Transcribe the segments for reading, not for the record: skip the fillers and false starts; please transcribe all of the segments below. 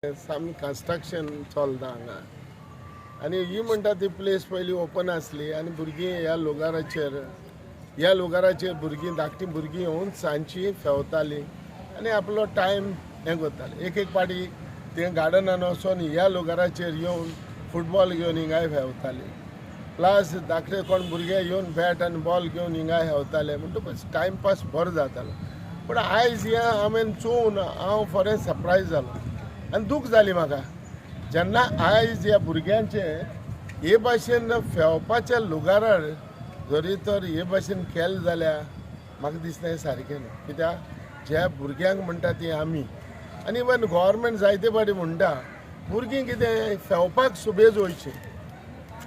सामकी कन्स्ट्रक्शन चलता हांगा आनी ही म्हणटा ती प्लेस पयलीं ओपन आसली आनी भुरगीं ह्या लुगाराचेर भुरगीं, धाकटीं भुरगीं येवन सांजची फेवतालीं आनी आपलो टायम हें करतालीं. एक एक पाटी ते गार्डनान वचोन ह्या लुगाराचेर येवन फुटबॉल घेवन हिंगाय फेवतालीं. प्लस धाकटे कोण भुरगे येवन बॅट आनी बॉल घेवन हिंगाय हेवताले, म्हणटकूच टायमपास बरो जातालो. पूण आयज हें हांवें चोवन हांव खरें सरप्रायज जालो आनी दूख जाली म्हाका, जेन्ना आयज ह्या भुरग्यांचे हे भाशेन फेवपाच्या लुगारार जरी तर हे भाशेन केलें जाल्यार म्हाका दिसना हें सारकें न्हू. कित्याक ज्या भुरग्यांक म्हणटा ती आमी आनी इवन गव्हर्मेंट जायते फावटी म्हणटा, भुरगीं कितें फेवपाक सुबेज वयचीं,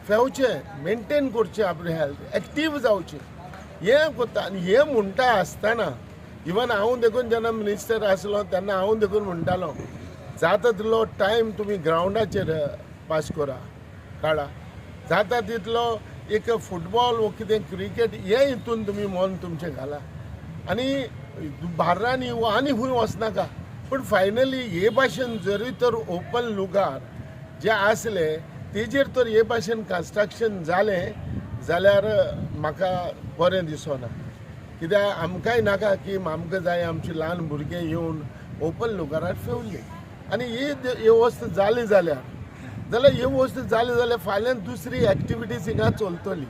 फेवचें, मेनटेन करचें, आपलें हेल्थ एक्टीव जावचें हें करता. आनी हें म्हणटा आसतना इवन हांव देखून जेन्ना मिनिस्टर आसलो तेन्ना हांव देखून म्हणटालो, जाता तितलो टायम तुमी ग्रावंडाचेर पास करा, काडा, जाता तितलो एक फुटबॉल वो कितें क्रिकेट हे हितून तुमी मन तुमचें घाला आनी बार्रांनी वो आनी खंय वचनाका. पूण फायनली हे भाशेन जरी तर ओपन लुगार जे आसले तेजेर तर हे भाशेन कन्स्ट्रक्शन जालें जाल्यार म्हाका बरें दिसना. कित्याक आमकांय नाका की आमकां जाय आमची ल्हान भुरगीं येवन ओपन लुगारार फेवली. आनी ही वस्त जाली जाल्यार ही वस्त जाली जाल्यार फाल्यां दुसरी एक्टिविटीज हिंगा चलतली.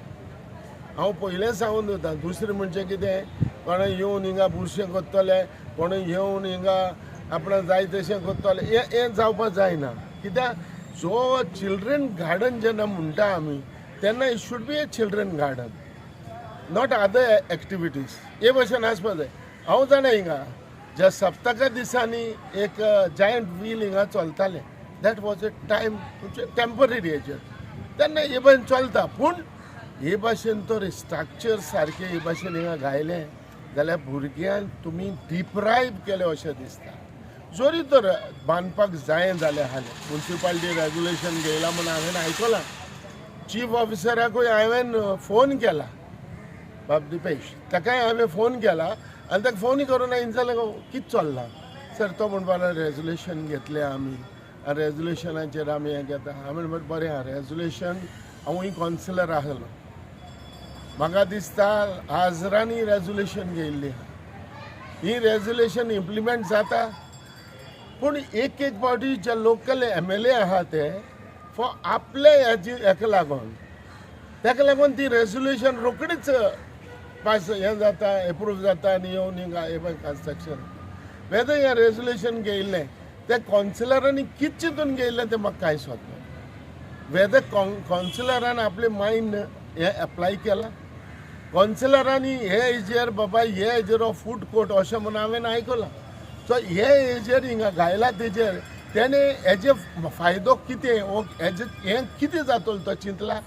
हांव पयलें सांगून दवरता. दुसरें म्हणजे कितें, कोण येवन हिंगा बुरशें करतले, कोण येवन हिंगा आपणाक जाय तशें करतले, हें हें जावपाक जायना. कित्याक जो चिल्ड्रन गार्डन जेन्ना म्हणटा आमी तेन्ना it should be a children garden, not other activities, हे भशेन आसपा जाय. हांव जाणा, हिंगा ज्या सप्तका दिसांनी एक जायंट व्हील हिंगा चलतालें, that was a time म्हणजे टेंपररी हेजेर तेन्ना हे भशेन चलता. पूण हे भाशेन तर स्ट्रक्चर सारकें हे भाशेन हिंगा घायलें जाल्यार भुरग्यांक तुमी डिप्रायव केलें अशें दिसता. जरी तर बांदपाक जाय जाल्यार हालें मुन्सिपालिटी रेगुलेशन घेयलां म्हूण हांवें आयकलां. चीफ ऑफिसराकूय हांवें फोन केला, बाब दिपेश, ताकाय हांवें फोन केला आनी ताका फोन करून हांवें विचारलें, कितें चल्लां सर? तो म्हणपाक लागलो, रेजोल्युशन घेतलें आमी आनी रेजोल्युशनाचेर आमी हें घेता. हांवें म्हणलें, बरें आहा रेजोल्युशन. हांवूय कौन्सिलर आहलो, म्हाका दिसता हजरांनी रेजोल्युशन घेयल्ली आहा. ही रेजोल्युशन इम्प्लिमेंट जाता, पूण एक एक फावटी जे लोकल एमएलए आहा ते फॉर आपले हेजी हेका लागून, ताका लागून ती रेजोल्युशन रोखडीच पास हें जाता, एप्रूव जाता आनी येवन हिंगा हे पळय कन्स्ट्रक्शन. वेदर हें रेजोल्युशन घेयल्लें तें कौन्सिलरांनी कितें चिंतून घेयल्लें तें म्हाका कांय सोदना. वेदर कौन्सिलरान आपलें मायंड हें एप्लाय केलां कौन्सिलरांनी हे हेजेर, बाबा हे हेजेर हो फूड कोर्ट अशें म्हणून हांवें आयकलां. सो हे हेजेर हिंगा घायला तेजेर तेणें हेजे फायदो कितें वो हेजे हें कितें जातलो तो चिंतला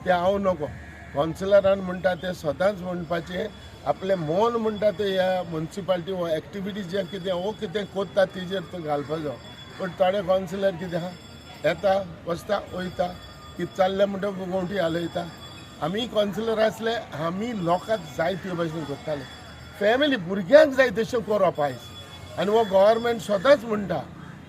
तें हांव नको. कौन्सिलरान म्हणटा तें सदांच म्हणपाचें, आपलें मन म्हणटा तें ह्या मुन्सिपालिटी वो एक्टिविटीज जें कितें वो कितें कोत्ता तेजेर तो घालपा जायो. पूण थोडे कौन्सिलर कितें आहा, येता वचता वयता, कितें चल्लें म्हणटा गोंवटी हालयता. आमी कौन्सिलर आसले, आमी लोकांक जाय ते भाशेन करताले, फॅमिली भुरग्यांक जाय तशें करप आयज. आनी हो गव्हर्मेंट स्वताच म्हणटा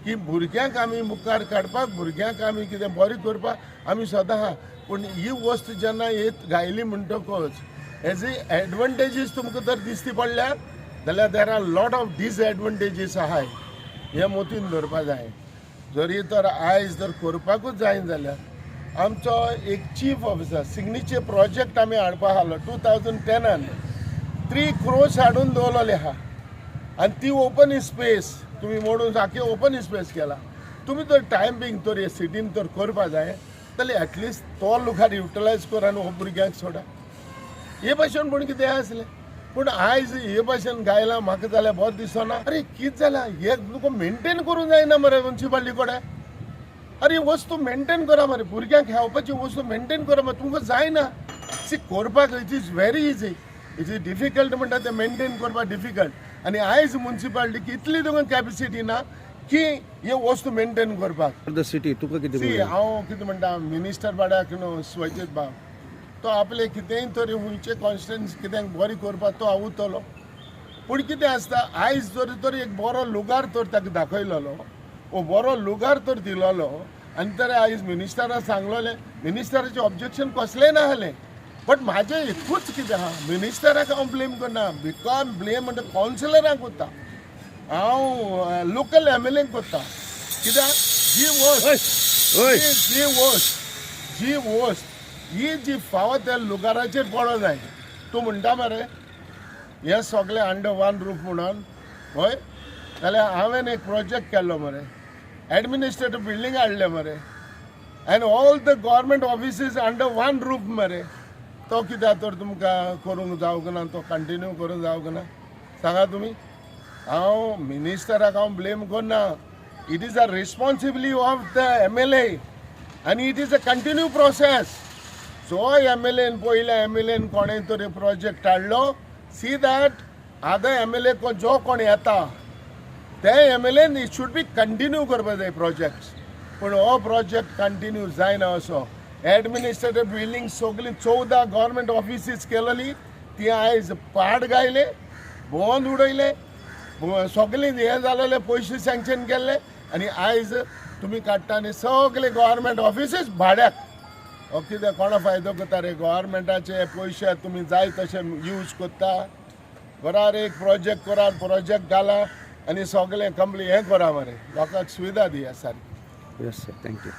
की भुरग्यांक आमी मुखार काडपाक, भुरग्यांक आमी कितें बरें करपाक आमी सदां आहा. पूण ही वस्त जेन्ना एक घायली म्हणटकच हेजी एडवांटेजीस तुमकां जर दिसती पडल्यार जाल्यार there are lot of disadvantages आहाय, हें मोतीन धरपा जाय. जरी तर आयज जर करपाकूच जाय जाल्यार आमचो एक चीफ ऑफिसर सिग्नेचर प्रोजेक्ट आमी हाडपा आहलो 2010आन, 3 क्रोर्स हाडून दवरलेले आहा आनी ती ओपन स्पेस तुमी मोडून सारकी ओपन स्पेस केला. तुमी जर टायम बींग तर हे सिटीन तर करपा जाय जाल्यार एटलिस्ट तो लुखार युटिलायज कर आनी हो भुरग्यांक सोडा. हे भाशेन पूण कितें आसलें, पूण आयज हे भाशेन गायलां म्हाका जाल्यार बरें दिसना. अरे, कितें जालां हे? तुका मेनटेन करूंक जायना मरे मुन्सिपालिटी कडेन. अरे, वस्तू मेनटेन करा मरे, भुरग्यांक खेळपाची वस्तू मेनटेन करा मरे, तुमकां जायना. सी, करपाक it is very easy, it is difficult म्हणटा तें मेनटेन करपाक डिफिकल्ट. आनी आयज मुन्सिपालिटीक इतली तुमकां कॅपेसिटी ना की हे वस्तू मेनटेन करपाक. The city तुका कितें सी, म्हणूं? हांव कितें म्हणटा, मिनिस्टर बाड्याक न्हू स्वचित बाब, तो आपले कितेंय तरी खंयचे कॉन्स्टिट्युएन्सी कितें बरी करपाक तो आवतलो. पूण कितें आसता, आयज जर तर एक बरो लुगार तर ताका दाखयलेलो ओ बरो लुगार तर दिलोलो आनी तर आयज मिनिस्टराक सांगलोलें, मिनिस्टराचें ऑब्जेक्शन कसलें नासलें. बट म्हाजें एकूच कितें आहा, मिनिस्टराक हांव ब्लेम करना, because blame म्हणटा कावन्सिलराक करता, हांव लोकल एम एल एक करता. कित्याक जी वस्त ही जी फावो त्या लुगाराचेर पडो जाय. तूं म्हणटा मरे हे सगळे अंडर वन रूफ म्हणून, हय, जाल्यार हांवें एक प्रोजेक्ट केल्लो मरे, एडमिनिस्ट्रेटीव बिल्डींग हाडलें मरे, and all the government offices under one roof मरे. तो कित्याक तर तुमकां करूंक जावंक ना, तो कंटिन्यू करूंक जावंक ना, सांगा तुमी. हांव मिनिस्टराक हांव ब्लेम करना. It is a responsibility of the MLA आनी it is a continue process. जो एम एल एन, पयल्या एम एल एन कोणें तरी प्रोजेक्ट हाडलो, see that other MLA जो कोण येता ते M L N it should be continue करपा जाय प्रोजेक्ट. पूण हो प्रोजेक्ट कंटिन्यू जायना असो. एडमिनिस्ट्रेटीव बिल्डींग सगळीं 14 गव्हर्मेंट ऑफिसीस केलेली, ती आयज पाड गायले, बंद उडयले, सगळीं हें जालेले, पयशे सँक्शन केल्ले आनी आयज तुमी काडटा आनी सगळे गव्हर्मेंट ऑफिसीस भाड्याक. हो कितें कोणा फायदो करता रे? गव्हर्मेंटाचे पयशे तुमी जाय तशे यूज करता. करार एक प्रोजेक्ट करार, प्रोजेक्ट घाला आनी सगळें कंप्लीट हें करा मरे, लोकांक सुविधा दिया सारकी. Yes sir, thank you.